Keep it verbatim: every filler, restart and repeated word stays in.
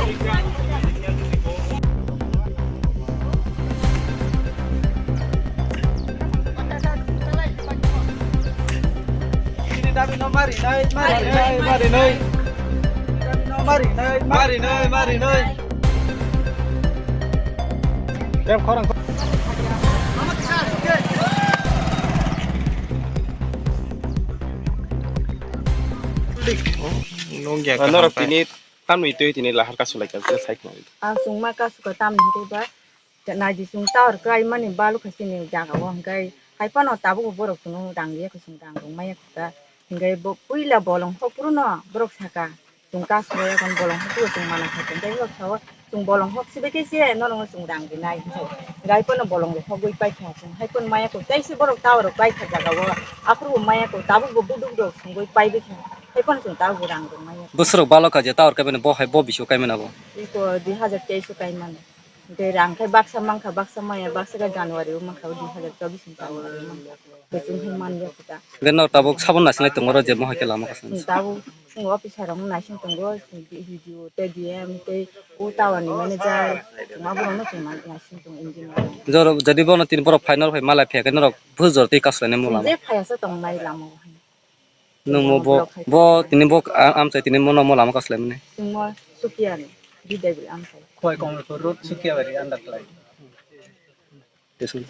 Chini dabi no mari nai, mari nai, mari nai. Chini dabi no mari nai, mari nai, mari nai. Rem khorang. Norok tini tamni twi tini lahar kasu lai ka, je sai khna. Ang chwngma kasu ka tamni hwnkhe ba, naidi chwng tower kwlai mani balu kha chini jaga o, hwnkhe hai phano tabuk borok chwngno rang ya kha, chwng rang rwng maya kha, hwnkhe bo puila bolong hok phuru no borok saka, chwng kasu ya kon bolong hok phuru chwng mana kha, hwnkhe borok sao chwng bolong hok sibai khe se norok no chwng rang rinai, hwnkhe hai phano bolong rok hogwi pai kha, chwng hai phano maya kha, tei se borok tower rok pai kha jaga o, aphuru bo maya kha, tabuk bo buduk rok chwngwi pai bai kha. Hai phano chwng tabuk rang rwng maya. Bwswrok balo kha je tower kaimani bo hai bo bisio kaimani abo. Iko dui hajar teis o kaimani. Tei rang khai baksa mankha, baksa maya, baksa khe January o mankha, o dui hajar chobbish ni January o mankha. Tei chwng hai man ya kha ta. Hwnkhe no tabuk sabon nasinai tongo ro je mohai khe lama kasa. Chwng tabuk chwng officer rok naising tongo, chwng D D O tei D M tei o tower ni manager, chwng aborok no chwng naising tongo engineer rok. Joro jodi bono tini borok final phai malai phiya khe norok bwswk jora tei kasu lainai mung lama. Je phaiya se tongnai lama o hai. Nwng mo bo, bo tini bo a-, amchai tini mo no mo lama kasu laimani. Mo Sukiani, Bidai bil amchai. Khowai Kamalpur road Sukiabari under khlai. Yes, ma'am.